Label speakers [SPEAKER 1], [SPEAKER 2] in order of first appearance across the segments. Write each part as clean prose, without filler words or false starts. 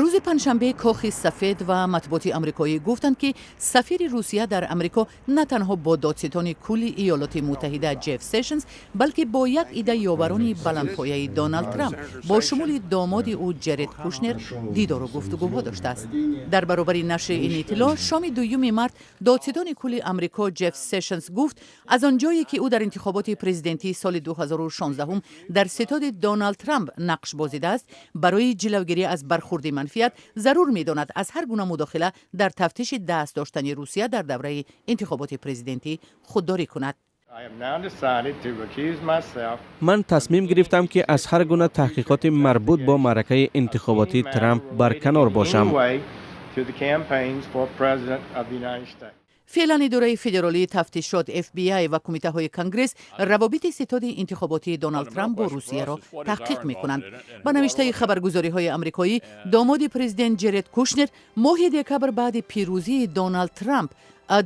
[SPEAKER 1] Рӯзи панҷшанбе Кохи Сафед ва матбуоти амрикоӣ гуфтанд, ки сафири Русия дар Амрико на танҳо бо додситони кулли Иёлоти Муттаҳида Ҷеф Сешнс, балки бо як ида ёварони баландпояи Доналд Трамп, бо шумули домоди ӯ Ҷеред Кушнер, дидору гуфтугӯҳо доштааст. Дар баробари нашри ин иттилоъ, шоми 2 март додситони кулли Амрико Ҷеф Сешнс гуфт, аз он ҷое ки ӯ дар интихоботи президентии соли 2016 дар ситоди Доналд Трамп нақш бозидааст, барои ҷилавгирӣ аз бархурди манфиат зарур медонад аз ҳар гуна мудохила дар тафтиши даст доштани Русия дар давраи интихоботи президентӣ худдорӣ кунад.
[SPEAKER 2] Ман тасмим гирифтам, ки аз ҳар гуна таҳқиқоти марбут бо маъракаи интихоботии Трамп барканор бошам.
[SPEAKER 1] Феълан идораи федералии тафтишот FBI ва кумитаҳои Конгресс равобити ситоди интихоботии Доналд Трамп бо Русияро таҳқиқ мекунанд. Ба навиштаи хабаргузориҳои амрикоӣ, домоди президент Ҷеред Кушнер моҳи декабр баъди пирӯзии Доналд Трамп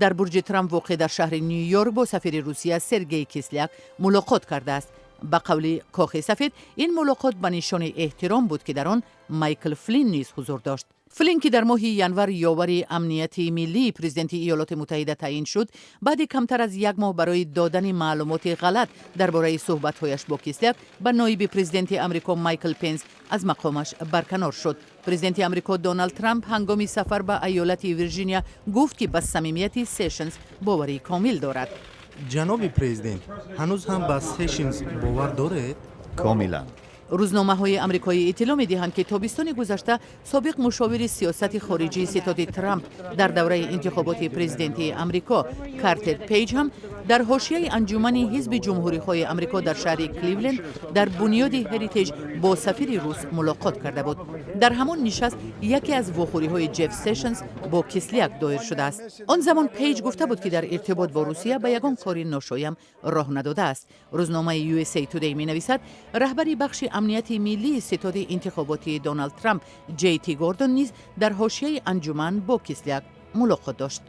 [SPEAKER 1] дар бурҷи Трамп, воқеъ дар шаҳри Ню Йорк, бо сафири Русия Сергей Кисляк мулоқот кардааст. Ба қавли Кохи Сафед, ин мулоқот ба нишони эҳтиром буд, ки дар он Майкл Флин низ ҳузур дошт. Флин, ки дар моҳи январ ёвари амнияти миллии президенти Иёлоти Муттаҳида таъин шуд, баъди камтар аз як моҳ барои додани маълумоти ғалат дар бораи суҳбатҳояш бо Кисляк ба ноиби президенти Амрико Майкл Пенс аз мақомаш барканор шуд. Президенти Амрико Доналд Трамп ҳангоми сафар ба айёлати Вирҷиния гуфт, ки ба самимияти Сешнс боварии комил дорад.
[SPEAKER 3] Ҷаноби президент, ҳанӯз ҳам ба Сешнс бовар доред?
[SPEAKER 4] Комилан.
[SPEAKER 1] Рӯзномаҳои амрикоӣ иттилоъ медиҳанд, ки тобистони гузашта собиқ мушовири сиёсати хориҷии ситоди Трамп дар давраи интихоботи президентии Амрико Картер Пейҷ ҳам дар ҳошияи анҷумани ҳизби ҷумҳурихоҳи Амрико дар шаҳри Кливленд дар бунёди Ҳеритеҷ бо сафири рус мулоқот карда буд. Дар ҳамон нишаст яке аз вохӯриҳои Ҷеф Сешнс бо Кисляк доир шудааст. Он замон Пейҷ гуфта буд, ки дар иртибот бо Русия ба ягон кори ношоям роҳ надодааст. Рӯзномаи USA Today менависад, раҳбари бахши амнияти миллии ситоди интихоботии Доналд Трамп Ҷей Ти Гордон низ дар ҳошияи анҷуман бо Кисляк мулоқот дошт.